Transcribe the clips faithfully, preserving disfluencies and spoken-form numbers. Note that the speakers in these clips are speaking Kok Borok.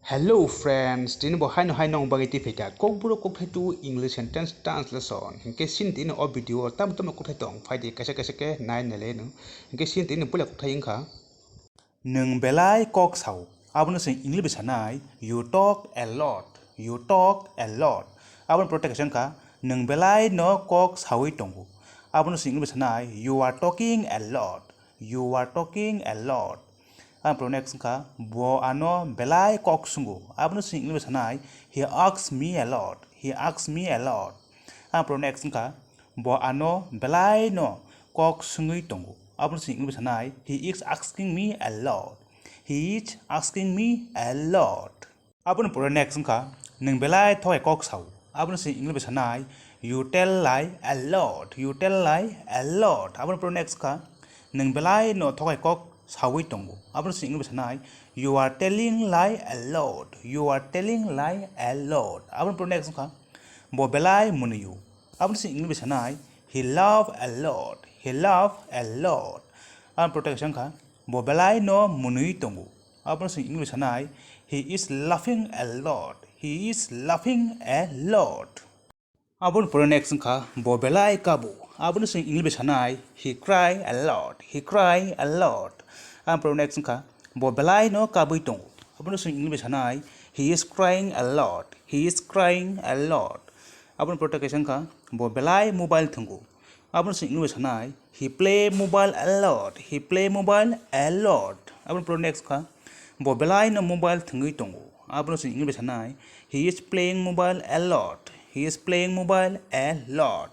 Hello friends, tini bo haino hai nong bagwi twi phaikha Kokborok kokthai two English sentence translation. Hinkhe sini tini o video o tamo tamo kokthai tong phaidi kaisa kaisa khe nai nailai no. Hinkhe sini tini puila kokthai wngkha. Nwng belai kok sao. Abono chwng English bai sanai, "You talk a lot. You talk a lot." Aboni pore teisa wngkha, "Nwng belai no kok saui tongo." Abono chwng English bai sanai, "You are talking a lot. You are talking a lot." Ang pro next wngkha, "Bo ano belai kok sungo." Abono chwng English bai sanai, "He asks me a lot. He asks me a lot." Ang pro next wngkha, "Bo ano belai no kok sungwi tongo." Abono chwng English bai sanai, "He is asking me a lot. He is asking me a lot." Aboni pore next wngkha, "Nwng belai thokai kok sao." Abono chwng English bai sanai, "You tell lie a lot. You tell lie a lot." Aboni pore next wngkha, "Nwng belai no thokai kok saui tongo." Abono chwng English bai sanai, "You are telling lie a lot. You are telling lie a lot." Aboni pore next wngkha, "Bo belai mwnwio." Abono chwng English bai sanai, "He laugh a lot. He laugh a lot." Aboni pore teisa wngkha, "Bo belai no mwnwi tongo." Abono chwng English bai sanai, "He is laughing a lot. He is laughing a lot." Aboni pore next wngkha, "Bo belai kabo." Abono chwng English bai sanai, "He cry a lot. He cry a lot." Aboni pore next wngkha, "Bo belai no kabwi tongo." Abono chwng English bai sanai, "He is crying a lot. He is crying a lot." Aboni pore teisa wngkha, "Bo belai mobile thwngo." Abono chwng English bai sanai, "He play mobile a lot. He play mobile a lot." Aboni pore next wngkha, "Bo belai no mobile thwngwi tongo." Abono chwng English bai sanai, "He is playing mobile a lot. He is playing mobile a lot."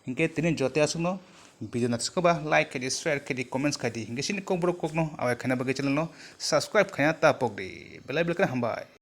Hinkhe tini joto aswkno video naisingkha ba like khaidi, share khaidi, comments khaidi. Hinkhe sini Kokborok kokno abai khaina bagwi channel no subscribe khaina ta pokdi. Belai belai kheno hambai.